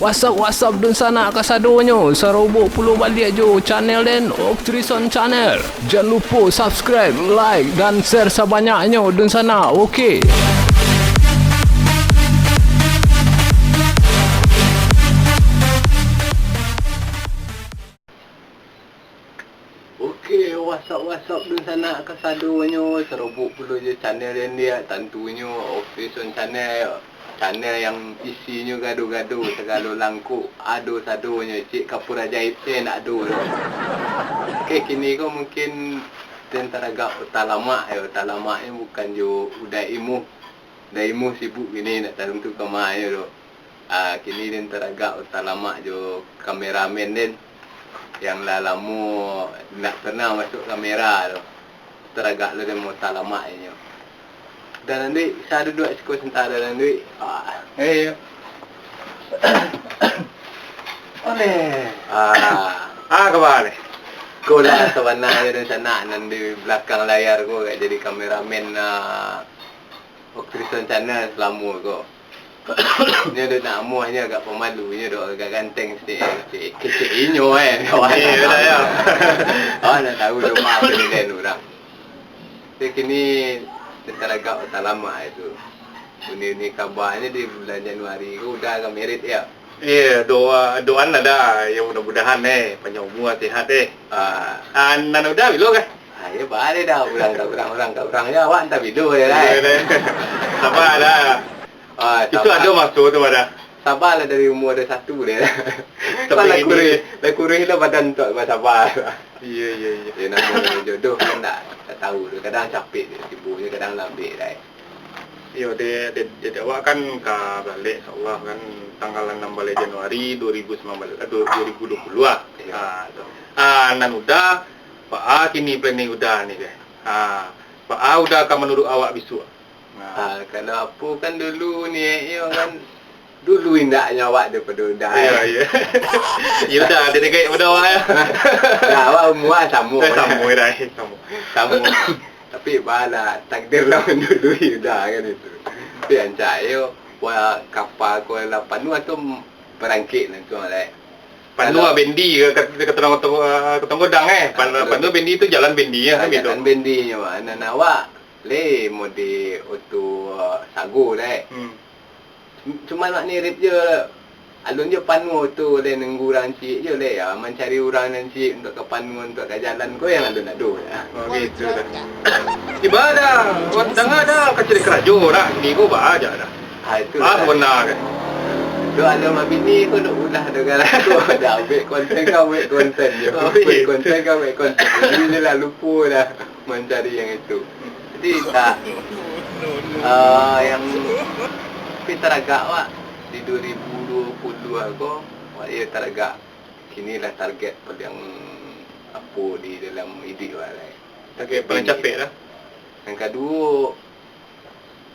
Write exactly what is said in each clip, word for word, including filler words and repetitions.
What's up, what's up, dunsanak kasadonyo, sarobok pulo baliak jo channel den, Oktrison Channel. Jan lupo subscribe, like, dan share sabanyaknyo, dunsanak, oke. Oke, what's up, what's up, dunsanak kasadonyo, sarobok pulo jo channel den, tantunyo Oktrison Channel. Channel yang isinyo gado-gado, sagalo langkok ado sadonyo, cik kapur ajaib se ndak ado doh. Oke, kini ko mungkin den taragak utalamak yo, utalamaknyo bukan jo Uda Imuh. Uda Imuh sibuk kini, ndak tantu ka ma nyo doh. Ah, kini den taragak utalamak jo kameramen den, yang lah lamo ndak pernah masuak kamera doh. Taragak lo den utalamak inyo. Dan Anduik, sa duduak siko santa dan Anduik. Ah. Eh, iyo. Oleh. Ah. Ah, kaba leh? Ko lah sabananyo dunsanak nan di balakang layar ko, agak jadi kameramen, ah, Oktrison Channel salamo ko. Nyo dek nak amuah, nyo agak pamalu, nyo dek agak ganteng saketek, kecek inyo, eh. Iyo, dah, yo. Awak ndak tahu doh ma penilaian urang. Tapi kini den taragak utalamak itu. Uni-uni kabanyo di bulan Januari ko Uda ka married, yo? Iyo, doa, doaan lah dah. Yo, mudah-mudahan, eh, panjang umua, sehat, eh. Ah. Ah, nan Uda bilo kah? Ah, iyo, baa leh dah, urang ka urang, urang ka urang. Yo, awak antah bilo yo lah. Iyo, dah. Saba dah. Ah, itu saba. Ado maso tu dah. Saba lah dari umua ado satu deh. Sampai lah kini kuruih, deh. Lah kuruih lah badan tu, basaba. Iyo, iyo, iyo. Yo, namonyo jodoh kan ndak, ndak tahu tu. Kadang capek deh, sibuknyo kadang lambek dah. Iyo, dek, dek, dek, dek awak kan ka balek, insyaallah kan, tanggal anam baleh Januari dua ribu sambilan baleh, eh, dua, dua ribu dua puluh lah. Iyo. Ah, tu. Ah, nan Uda, baa kini planning Uda ni, deh? Ah, baa Uda ka manuruik awak bisuak? Nah. Ah, kalau apo kan dulu niaik iyo kan, dulu indaknyo awak daripado Uda, iyo, eh. Iyo. Iyo, Uda, ado dek gaek pado awak, yo. Nah, awak umua samo. Eh, samo, Uda, eh, samo. Samo. Tapi baa lah, takdir lah mandului Uda kan itu. Tapi rancak yo, wa-, kapa ko lah panuah tu barangkek langsung lah. Panuah kalau bendi ka, ka, ka Tonggo-, Tonggo-, Tonggodang, eh. Pan-, ah, kalau panuah bendi tu jalan bendi, yo, ah, kan, jalan bendi nyo, nan awak le mode oto sago deh. Hmm. Cuman wak nirit je, alun je panuah tu, le nunggu urang ciek je, le, yo, mancari urang nan ciek untuak ka panuah, untuak ka jalan ko yang alun ado, yo. Oh, gitu dah. Ibadah, wak danga dah, kacari karajo dah, kini ko baa aja dah. Ah, itu dah. Bana kan. Tu alun babini ko nak ulah dengan aku, dah buek konten ka buek konten je. Oh, buek gitu. Konten ka buek konten. Jadi je lah lupo dah mancari yang itu. Jadi tak, ah, yang, tapi taragak wak di dua ribu dua puluh ko, wak iyo taragak. Kini lah target paliang apo di dalam iduik wak lai. Target paliang capek lah. Yang kaduo,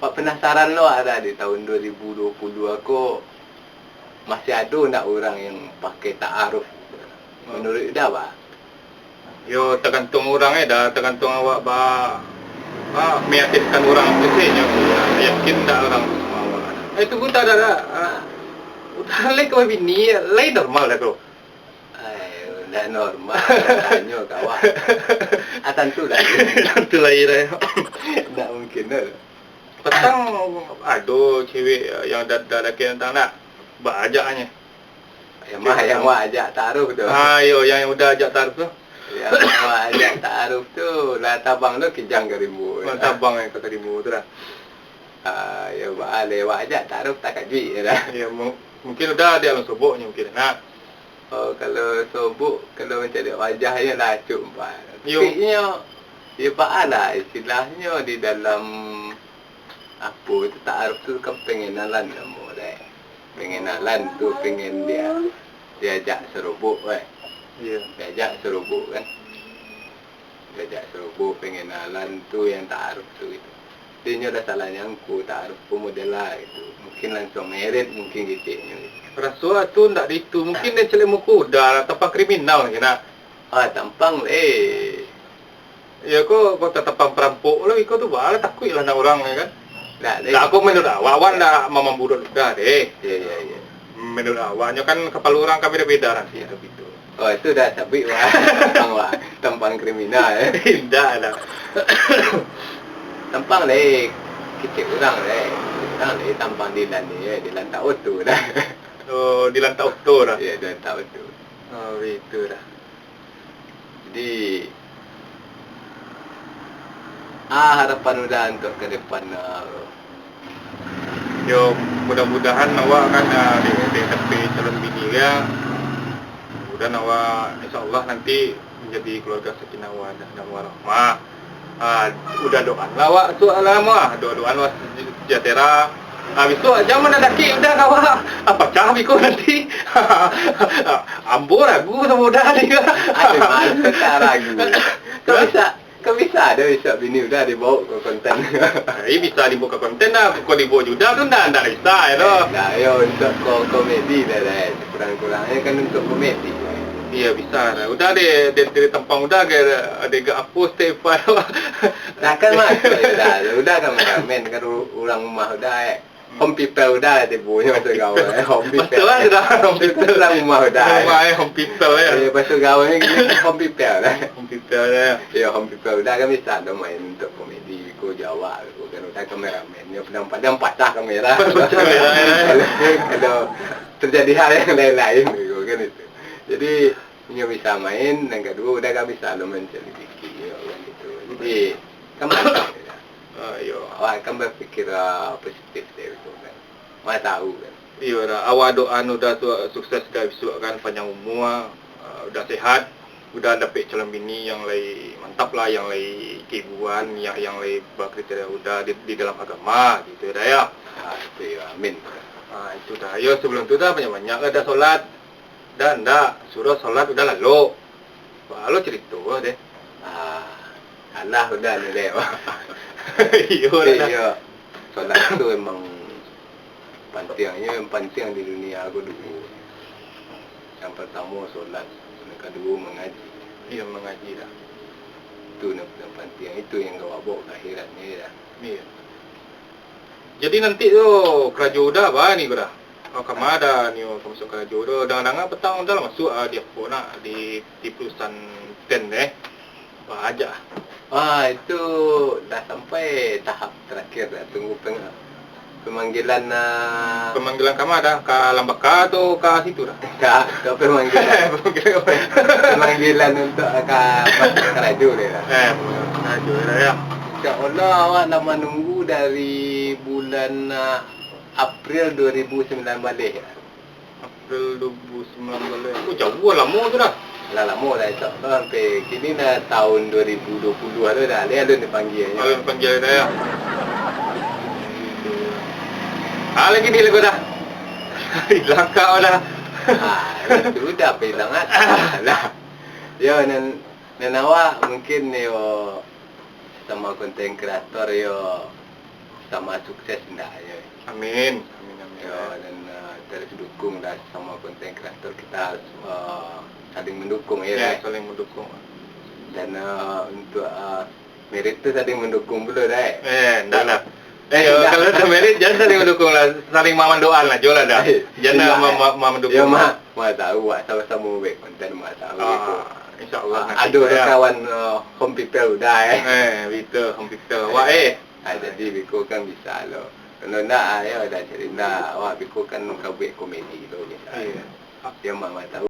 wak penasaran lo wak dah di tahun dua ribu dua puluh ko, masih ado ndak urang yang pakai ta'aruf? Manuruik Uda, baa? Yo, tagantuang urang, eh, dah, tagantuang awak ba-, ba-, meyakinkan urang tu se nyo. Yakin ndak urang sama awak? Eh, tunggu, tak ada, dah. Ah, Uda lai ka babini, lai normal dah tu. Ai, ndak normal, tanyo ka awak. Ah, tantu lah. Tantu lah, iyo. Ndak mungkin lah. Patang ado cewek yang da-, da-, dakek patang nak baajaknyo. Yang mah, yang wak ajak ta'aruf tu. Ah, iyo, yang, yang Uda ajak ta'aruf tu. Yang wak ajak ta'aruf tu, lah tabang tu kijang ka rimbo. Lah tabang ka rimbo tu dah. Ah, yo, baa leh, wak ajak ta'aruf takajuik je dah. Iyo, mu-, mungkin Uda di alun sobok nyo mungkin, nah. Oh, kalau sobok, kalau mancaliak wajahnyo lah acok umpan. Yo. Tapi inyo, yo, baa lah istilahnyo di dalam Apo itu ta'aruf tu kan pengenalan namo deh. Pengenalan tu pengen dia, diajak sarobok, weh. Iya. Diajak sarobok kan. Diajak sarobok, pengenalan tu yang ta'aruf tu gitu. Jadi inyo lah salah nyangko ta'aruf ko model lah gitu. Mungkin langsung meret, mungkin keceknyo gitu. Raso tu ndak di itu. Mungkin dia caliak muko Uda lah, tampang kriminal mungkin lah. Ah, tampang, eh. Iyo ko, ko tatampang parampok lo, iko tu baa lah takuik lah nak urang, yo kan? Ndak, deh. Ndak, ko menurut awak, awak ndak mamamburuak Uda, deh. Iyo, iyo, iyo. Menurut awaknyo kan kapalo urang kan beda-beda lah, itu, itu. Oh, itu dah sabuik, wah. Tampang, wah. Tampang kriminal, eh. Indak lah. Tampang deh, kecek urang deh. Urang deh tampang Dilan ni, eh. Dilan tak oto dah. Oh, Dilan tak oto dah. Ya, Dilan tak oto. Oh, itu dah. Jadi, ah, harapan Uda untuk ke depan, ah. Yo, mudah-mudahan awak kan, ah, di, di T P calon bini ya. Mudah-mudahan awak, insya Allah nanti menjadi keluarga sakinah mawaddah dan warahmah. Ah, Uda doakan lah awak tu lah mah, doa-doakan awak sejahtera. Ah, besok jam mana dakik Uda ka awak? Ah, pacah biko nanti. Ambo ragu samo Uda ni. Aduh, masa tak ragu. Kau bisa, kau bisa ada besok bini Uda dibawa ke konten. Eh, bisa dibawa ke konten lah. Kau dibawa Uda tu ndak, ndak bisa ya tu. Eh, nah, yo, untuk ko-, komedi dah, dah. Kurang-kurangnya kan untuk komedi. Iya, bisa lah. Uda deh, dari, dari tampang Uda ke, ada gak apa step. Nah, kan masuk Uda. Uda kan kameramen, kan u-, urang rumah Uda, eh. Home people Uda tibo nyo baso gawa, eh. Home people. Betul lah, Uda. Home people. Urang rumah Uda, eh. Rumah, eh, home people, ya. Eh, baso gawa ni home people lah. Home people, ya. Ya, home people Uda kan bisa ado main untuk komedi, ko Jawa, ko kan Uda kameramen. Nyo padang-padang patah kamera. Patah kamera, ya. Kalau, kalau terjadi hal yang lain-lain, ko kan itu. Jadi, inyo bisa main, nan kaduo, Uda kan bisa lo menyelidiki, yo, kan gitu. Jadi, kan mantap, ya. Ah, iyo. Awak kan berpikir, ah, positif dek itu, kan. Mana tahu, kan. Iyo, dah. Awak doa Uda tu sukses, dah, bisuak, kan, panjang umur, ah, Uda sehat, Uda dapek calon bini yang lai mantap lah, yang lai keibuan, yang, yang lai bakriteria Uda di, di dalam agama, gitu, dah, ya. Ah, itu, ya. Amin. Ah, itu dah. Yo, sebelum tu dah banyak-banyak lah dah solat. Dah ndak, suruh solat Uda lalok. Wah, lo cerito deh. Ah, alah Uda ni deh. Iyo, dah. Iyo. Solat tu emang pantiang. Iyo, yang pantiang di dunia ko dulu. Yang pertamo solat, yang kaduo mangaji. Iyo, mangaji dah. Itu yang, yang pantiang. Itu yang ka bawa ka akhirat ni dah. Iyo. Jadi nanti tu karajo Uda baa ni ko dah? Oh, kama dah nio ka masuak karajo tu? Danga-danga patang Uda lah masuak, ah, di apo nak, di, di perusahaan ten deh. Baa aja. Ah, itu dah sampai tahap terakhir dah. Tunggu peng-, pemanggilan, ah. Pemanggilan kama dah? Ka Lambaka atau ka situ dah? Tak, ka pemanggilan. Pemanggilan apa? Pemanggilan untuk ka, ka karajo deh dah. Eh, karajo deh dah, ya. Insya Allah, awak lah manunggu dari bulan, ah, April dua ribu sembilan belas. April dua ribu sembilan belas. Oh, jauah, lamo tu dah. Lah lamo dah, insya Allah, sampai kini dah tahun dua ribu dua puluh tu dah. Alun dipanggia, ya. Alun dipanggia dah, ya. Ah, lagi ni lagu dah. Hilang kau dah. Ah, itu dah apa hilang, ah? Lah. Yo, nan, nan awak mungkin yo sama konten kreator yo sama sukses ndak yo. Amin. Amin, amin. Yo, dan, eh, terus dukung dah sama konten kreator kita harus, eh, saling mendukung ya, ya, dah. Saling mendukung. Dan, eh, untuk, eh, merit tu saling mendukung pulo dah, eh. Eh, ndak lah. Eh, yo, ndak. Kalau ada merit, jangan saling mendukung lah. Saling mamandoan lah, jo lah dah. Eh, jangan ndak, ma-, eh. Ma-, ma-, mendukung. Yo, ma-, ma tahu, wak, sama-sama buat konten, ma tahu. Ah, itu. Insya Allah, ah, nanti ado kawan, eh, home people Uda, eh. Eh, betul, home people. Wak, eh. Ah, jadi biko kan bisa lo. Kalau ndak, ah, yo, dah cari ndak. Wak, biko kan ka buat komedi lo, bisa. Iya. Yo, ma, ma tahu.